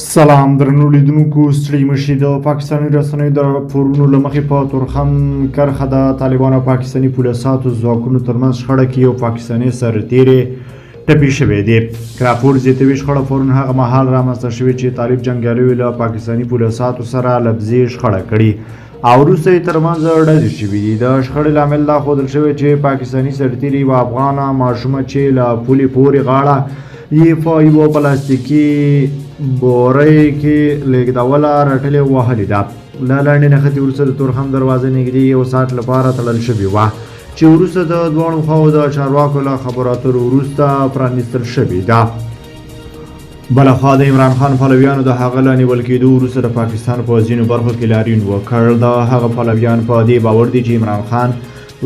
سلام درنو لیدونکو، ستړي مشي. د پاکستاني رسنیو د راپورونو له مخې په تورخم کرښه د طالبانو او پاکستاني پوله ساتو ځواکونو ترمنځ شخړه کې یو پاکستاني سرتیری ټپي شوی دی. راپور زیاتوي، شخړه پرون هغه مهال رامنځته شوې چې طالب جنګیالیو له پاکستاني پوله ساتو سره لفظي شخړه کړې او وروسته یې ترمنځ ډزې شوې دي. د شخړې لامل دا ښودل شوی چې پاکستاني سرتیري یوه افغانه ماشومه چې له پولې پورې غاړه یې په یوه پلاستیکي بورۍ کې لېږدوله، رټلې او وهلې ده. له لنډې نښتې وروسته د تورخم دروازه نږدې یو ساعت لپاره تړل شوې وه چې وروسته د دواړو خواوو د چارواکو له خبرو اترو وروسته پرانیستل شوې ده. بلخوا د عمران خان پلویانو د هغه له نیول کېدو وروسته د پاکستان په ځینو برخو کې لاریون وکړ. د هغه پلویان په دې باور دي چې عمران خان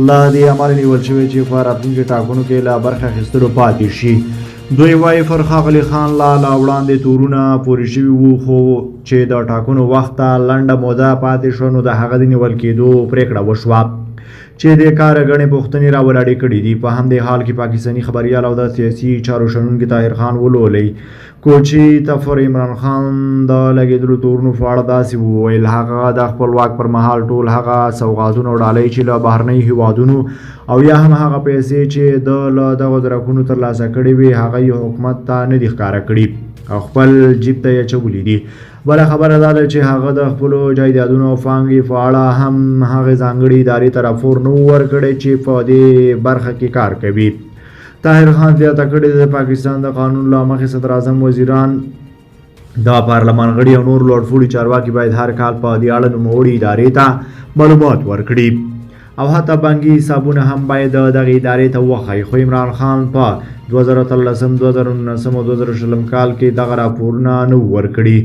له دې امله نیول شوی چې په راتلونکي ټاکنو کې له برخې اخیستلو پاتې شي. دوی وايي پر ښاغلي خان لا له وړاندې تورونه پورې شوي وو، خو چې د ټاکنو وخت ته لنډه موده پاتې شوه نو د هغه د نیول کېدو پرېکړه وشوه چې دې کار ګڼې پوښتنې راولاړې کړې دي. په همدې حال کې پاکستاني خبریال او د سیاسي چارو شنونکي طاهر خان ولولئ کوچي ته پر عمران خان د لګېدلو تورونو په اړه داسې وویل، هغه د خپل واک پر مهال ټول هغه سوغاتونه او ډالۍ چې له بهرنیو هیوادونو او یا هم هغه پیسې چې ده له دغو درکونو ترلاسه کړې وې، هغه یې حکومت ته نه دي ښکاره کړي او خپل جیب ته یې اچولي دي. بله خبره دا ده چې هغه د خپلو جایدادونو او پانګې په اړه هم هغې ځانګړې ادارې ته راپور نه و ورکړی چې په دې برخه کې کار کوي. طاهر خان زیاته کړې ده، د پاکستان د قانون له مخې صدراعظم، وزیران، د پارلمان غړي او نور لوړپوړي چارواکي باید هر کال په دې اړه نوموړي ادارې ته معلومات ورکړي او حتی بانکي حسابونه هم باید دغې ادارې ته وښایي، خو عمران خان په 2013، 2019 او 2020 کال کې دغه راپورونه نه وو ورکړي.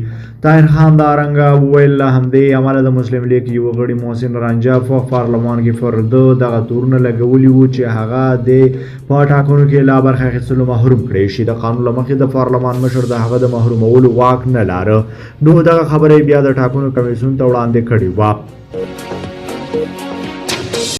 طاهر خان دا رنګه وویل، له همدې امله د مسلم لیګ یوه غړي محسن رانجه په پارلمان کې پر ده دغه تورونه لګولي وو چې هغه دې په ټاکنو کې له برخې اخیستلو محروم کړی شي. د قانون له مخې د پارلمان مشر د هغه د محرومولو واک نه لاره، نو دغه خبره یې بیا د ټاکنو کمیسیون ته وړاندې کړې وه.